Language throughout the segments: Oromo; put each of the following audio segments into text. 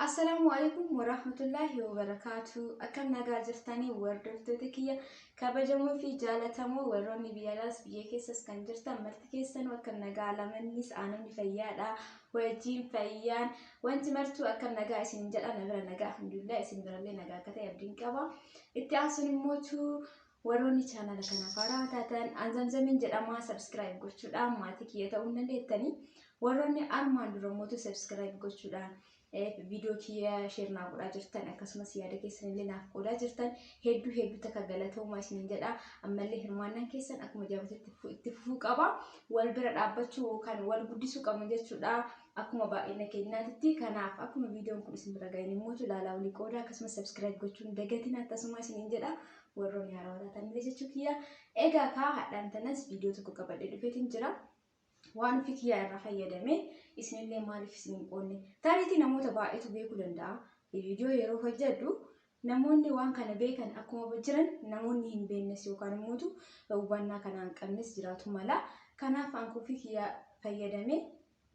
Assalaamu alaikum warahmatullaahi wabarakaatu. Akkam nagaa jirtanii hordoftoota kiyya kabajamoo fi jaalatamoo warroonni biyya alaas biyya keessas kan jirtan marti keessanuu akkam nagaa lamannis aanonni fayyaadha. Wajjiin fayyaan wanti martuu akkam nagaa isin jedha na bira nagaa alhamdulillah isin birallee nagaa akka ta'e abdiin qaba. Itti aansuun immootu warroonni chaanala kanaaf haaraa taatan an Zamzamiin jedhama subscribe gochuudhaan maatii kiyya ta'uu hin dandeettanii. Warroonni armaan dura mootu subscribe gochuudhaan viidiyoo kiyya share naa godhaa jirtan akkasumas yaada keessan illee naaf qoodaa jirtan hedduu hedduu takka galatoomaa isiniin jedha. Ammallee hirmaannaan keessan akkuma jaabatetti itti fufuu qaba. Wal bira dhaabbachuu yookaan wal guddisuu qabna jechuudha. Akkuma baay'ina keenyaatitti kanaaf akkuma viidiyoon kun isin bira ga'een immoo ilaalaa walii qoodaa akkasumas subscribe gochuun dagatina akkasuma isiniin jedha. Warroonni haarawaa taatan illee jechuu kiyya. Egaa kaa hadhaan tanas viidiyoo tokko qabadhee dhufeetiin jira. Waan ofii kiyyaa irraa fayyadame isinillee maaliif isin hin qoodne? Tariitii namoota baay'eetu beekuu danda'a. Viidiyoo yeroo hojjedhu namoonni waan kana beekan akkuma jiran namoonni hin beeknes yookaan immoo hubannaa kana hin qabnes jiraatu mala. Kanaaf an ofii kiyyaa fayyadame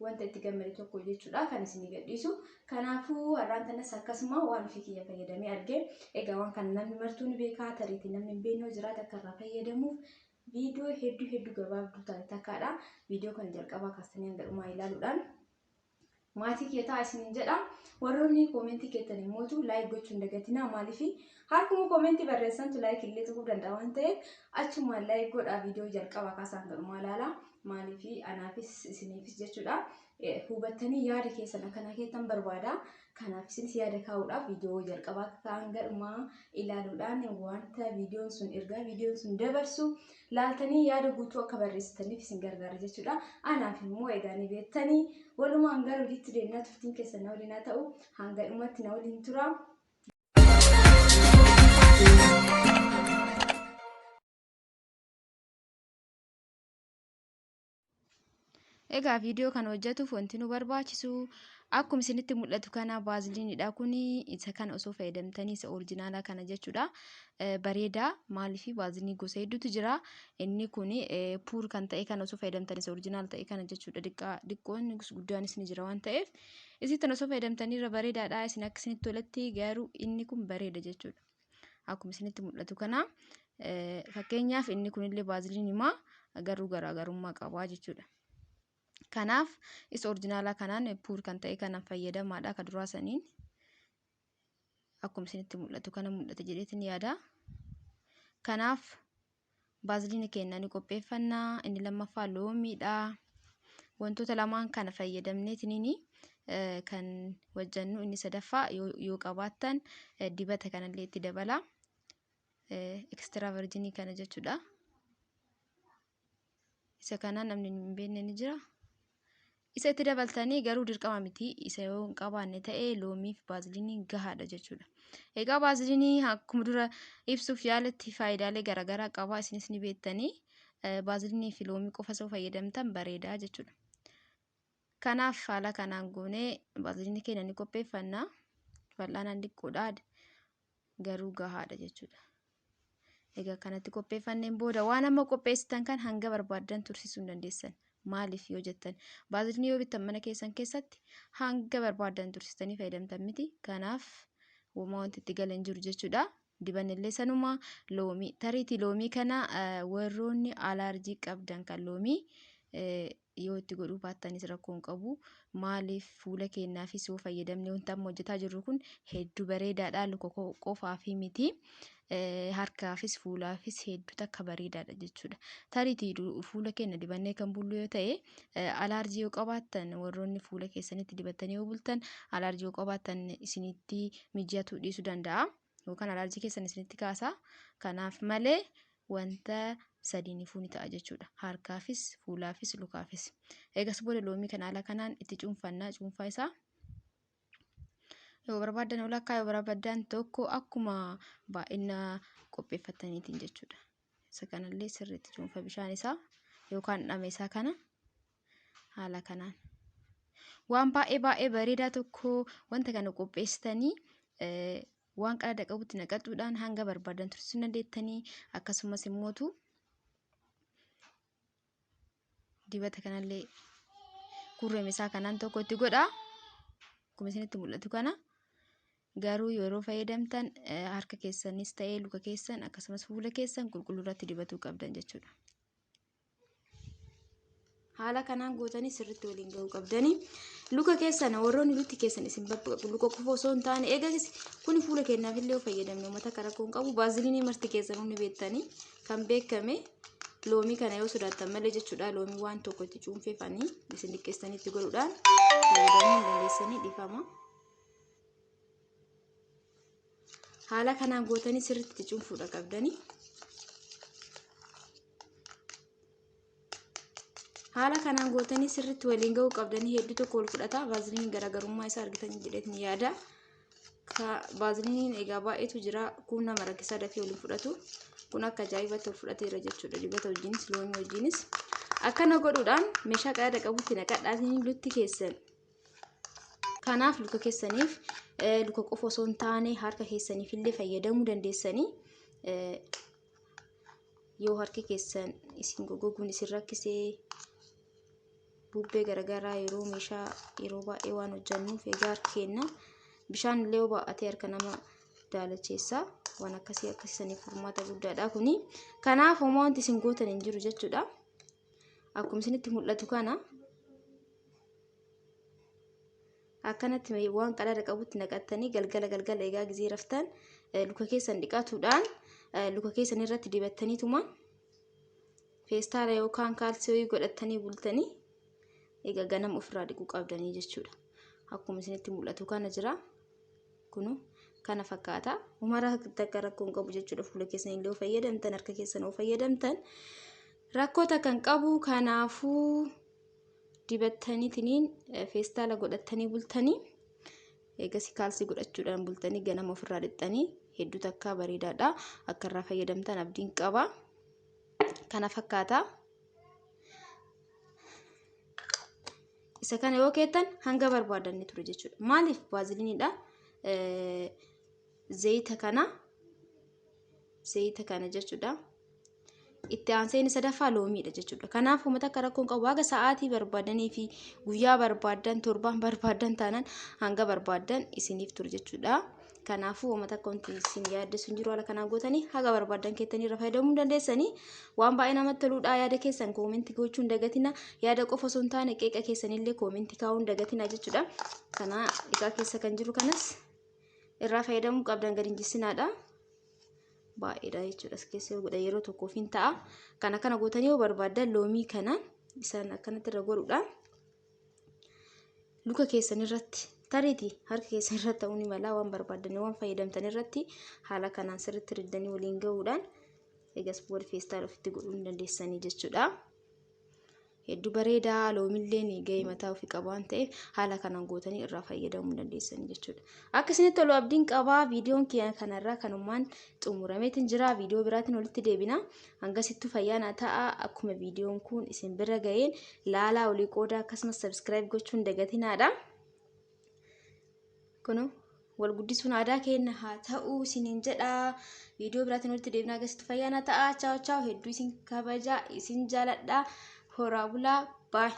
wanta itti gammade tokko jechuudha kan isinii gadhiisu. Kanaafuu har'aan tanas akkasuma waan ofii kiyya fayyadamee arge. Egaa waan kana namni martuu ni beekaa tariitii namni hin beekne yoo jiraate akka irraa fayyadamuuf viidiyoo hedduu hedduu gabaabduu taate takkaadha. Viidiyoo kana jalqabaa kaastanii hanga dhumaa ilaaluudhaan maatii kiyya ta'a isiniin jedha. Warroonni koomentii keessan immootu like gochuu hin dagatinaa. Maaliif harkuma koomentii barreessantu like illee tuquu danda'a waan ta'eef achumaan like godhaa viidiyoo jalqabaa kaasaa hanga dhumaa ilaala. Maaliif anaafis isiniifis jechuudha. Hubattanii yaada keessan akkanaa keessan barbaada. Kanaaf isinis yaada kaa'uudhaaf viidiyoo jalqabaa hanga dhumaa ilaaluudhaan wanta viidiyoon sun ergaa viidiyoon sun dabarsu laaltanii yaada guutuu akka barreessitaniif isin gargaara jechuudha. Anaaf immoo egaa ni beektanii walumaan gara hojiitti deemnaa turtiin keessan na waliin haa ta'u hanga dhumatti na waliin tura. Egaa viidiyoo kana hojjetuuf wanti nu barbaachisu akkuma isinitti mul'atu kana baaziliinidha. Kuni isa kana osoo fayyadamtanii isa orijinaalaa kana jechuudha. Bareeda maaliif baaziliinii gosa hedduutu jira. Inni kun puur kan ta'e kana osoo fayyadamtan isa orijinaal ta'e kana jechuudha. Xiqqoon guddaanis ni jira waan ta'eef isitti osoo fayyadamtanii irra bareedaadha. Isin akka isinitti toletti garuu inni kun bareeda jechuudha. Akkuma isinitti mul'atu kana fakkeenyaaf inni kunillee baaziliinima garuu garaagarummaa qaba jechuudha. Kanaaf isa orijinaalaa kanaan puur kan ta'e kanaan fayyadamaadha ka duraa saniin akkuma isinitti mul'atu kana mul'ata jedheetiin yaada. Kanaaf baaziliina keenya ni qopheeffanna. Inni lammaffaa loomiidha. Wantoota lamaan kana fayyadamneetiniin kan hojjennu inni sadaffaa yoo qabaattan dibata kanallee itti dabala. Ekstiraa virjinii kana jechuudha. Isa kana namni hin beekne ni jira. Isa itti dabaltanii garuu dirqama miti. Isa yoo hin qabaanne ta'e loomiif baaziliiniin gahaadha jechuudha. Egaa baaziliinii akkuma dura ibsuuf yaaletti faayidaalee garaagaraa qaba. Isinis ni beektanii. Baaziliinii fi loomii qofa osoo fayyadamtan bareedaa jechuudha. Kanaaf haala kanaan goonee baaziliinii keenya ni qopheeffanna. Bal'aanaan xiqqoodha garuu gahaadha jechuudha. Egaa kanatti qopheeffanneen booda waan amma qopheessitan kan hanga barbaaddan tursiisuu hin dandeessan. Maaliif yoo jettan baaziliinii yoo bittan mana keessan keessatti hanga barbaaddan tursiistanii fayyadamtan miti. Kanaaf uumaa wanti itti galan jiru jechuudha. Dibannillee sanuma loomii tariitii loomii kana warroonni alaarjii qabdan kan loomii yoo itti godhuu baattanis rakkoo hin qabu. Maaliif fuula keenyaafis yoo fayyadamne wanta amma hojjetaa jirru kun hedduu bareedaadha. Luka qofaafii miti. Harkaafis fuulaafis hedduu takka bareedaadha jechuudha. Tariitii fuula keenya dibannee kan bullu yoo ta'e alaarjii yoo qabaattan warroonni fuula keessanitti dibattanii yoo bultan alaarjii yoo qabaattan isinitti mijatuu dhiisuu danda'a. Yookaan alaarjii keessan isinitti kaasa. Kanaaf malee wanta sadiinifuu ni ta'a jechuudha. Harkaafis, fuulaafis, lukaafis. Eegas booda loomii kana haala kanaan itti cuunfannaa cuunfaa isaa. Yoo barbaaddan walakkaa yoo barbaaddan tokko akkuma baay'ina qopheeffataniitiin jechuudha. Isa kanallee sirriitti cuunfa bishaan isaa yookaan dhama isaa kana haala kanaan. Waan baay'ee baay'ee bareedaa tokko wanta kana qopheessitanii waan qadaada qabutti naqaxuudhaan hanga barbaadan tursiisuu dandeettanii akkasumas immootu dibata kanallee kurreem isaa kanaan tokko itti godha. Akkuma isinitti mul'atu kana Garuu yeroo fayyadamtan harka keessanis ta'ee luka keessan akkasumas fuula keessan qulqulluu irratti dibatuu qabdan jechuudha. Haala kanaan gootanii sirriitti waliin ga'uu qabdanii. Luka keessan warroonni lukti keessan isin babbaqaqu luka qofa osoo hin taane eegas kun fuula keenyaaf illee fayyadamne uummata akka rakkoo hin qabu. Baaziliinii marti keessan hundi beektanii kan beekame loomii kana yoo sodaattan malee jechuudha. Loomii waan tokko itti cuunfeefanii isin liqqeessanii itti godhuudhaan fayyadamuu hin dandeessanii dhiifama. Haala kanaan gootanii sirriitti itti cuunfuudha qabdanii. Haala kanaan gootanii sirriitti waliin ga'uu qabdanii hedduu tokko wal fudhata. Vaaziliiniin garaagarummaa isaa argitanii jedheetin yaada. Vaaziliiniin egaa baay'eetu jira. Kun nama rakkisaa dafee waliin fudhatu. Kun akka ajaa'ibaatti wal fudhateera jechuudha. Dibata wajjinis loomii wajjinis. Akkana godhuudhaan meeshaa qadaada qabutti naqadhaatiin lutti keessan. Kanaaf luka keessaniif luka qofa osoo hin taane harka keessaniif illee fayyadamuu dandeessanii. Yoo harki keessan isin goggoguun isin rakkisee bubbee garaagaraa yeroo meeshaa yeroo baay'ee waan hojjennuuf egaa harki keenya bishaan illee yoo baay'atee harka nama daalacheessa waan akkasii akkasisaniif furmaata guddaadha kuni. Kanaaf homaa wanti isin gootan hin jiru jechuudha. Akkuma isinitti mul'atu kana akkanatti waan qadaada qabutti naqattanii galgala galgala egaa gizee raftan luka keessan dhiqatuudhaan luka keessan irratti dibattaniituma feestaala yookaan kaalsii godhattanii bultanii egaa ganama ofirraa dhiquu qabdanii jechuudha. Akkuma isinitti mul'atu kana jira. Kunu kana fakkaata. Umara takka rakkoo hin qabu jechuudha. Fuula keessan illee yoo fayyadamtan harka keessan yoo fayyadamtan rakkoo takka hin qabu. Kanaafuu dibattaniitiniin feestaala godhattanii bultanii eegas kaalsii godhachuudhaan bultanii ganama ofirraa dhiqxanii hedduu takka bareedaadha. Akka irraa fayyadamtan abdiin qaba. Kana fakkaata. Isa kana yoo keettan hanga barbaadan ni ture jechuudha. Maaliif vaaziliiniidha? Zayita kana jechuudha. Itti aansee inni sadaffaa loomiidha jechuudha. Kanaaf uummata akka rakkoon qabu haga sa'aatii barbaadanii fi guyyaa barbaadan torbaan barbaadan taanaan hanga barbaadan isiniif ture jechuudha. Kanaafuu uummata akka wanti isin yaaddessu hin jiru haala kanaan gootanii haga barbaadan keettanii irra fayyadamuu dandeessanii waan baay'ee namatti toluudha. Yaada keessan koomentii gochuun dagatina. Yaada qofa osoo hin taane qeeqa keessanillee koomentii kaa'uun dagatina jechuudha. Kana egaa keessa kan jiru kanas irraa fayyadamuu qabdan gadi hin jissinaadha. Baay'eedha jechuudha. As keessa yoo godhan yeroo tokkoof hin ta'a. Kana kana gootanii yoo barbaadan loomii kana isaan akkanatti irra godhuudhaan luka keessan irratti tariitii harka keessan irratti ta'uu ni mala waan barbaadan waan fayyadamtan irratti haala kanaan sirriitti riddanii waliin gahuudhaan eegas booda feestaala ofitti godhuu ni dandeessanii jechuudha. Hedduu bareedaa loomilleen gahee mataa ofii qaba waan ta'eef haala kanaan gootanii irraa fayyadamuu dandeessanii jechuudha. Akka isinitti tolu abdiin qabaa. Viidiyoon kiyya kanarraa kanumaan xumurameetiin jira. Viidiyoo biraatiin walitti deebina. Hangasittuu fayyaa naa ta'a. Akkuma viidiyoon kun isin bira ga'een laalaa olii qoodaa akkasumas sabskiraayib gochuun dagatinaadha. Kunoo wal guddisuun aadaa keenya haa ta'u isiniin jedha. Viidiyoo biraatiin walitti deebina. Hangasittuu fayyaa naa ta'a. Chaaw chaaw. Hedduu isin kabajaa isin jaaladha. Horaa bulaa. Baay.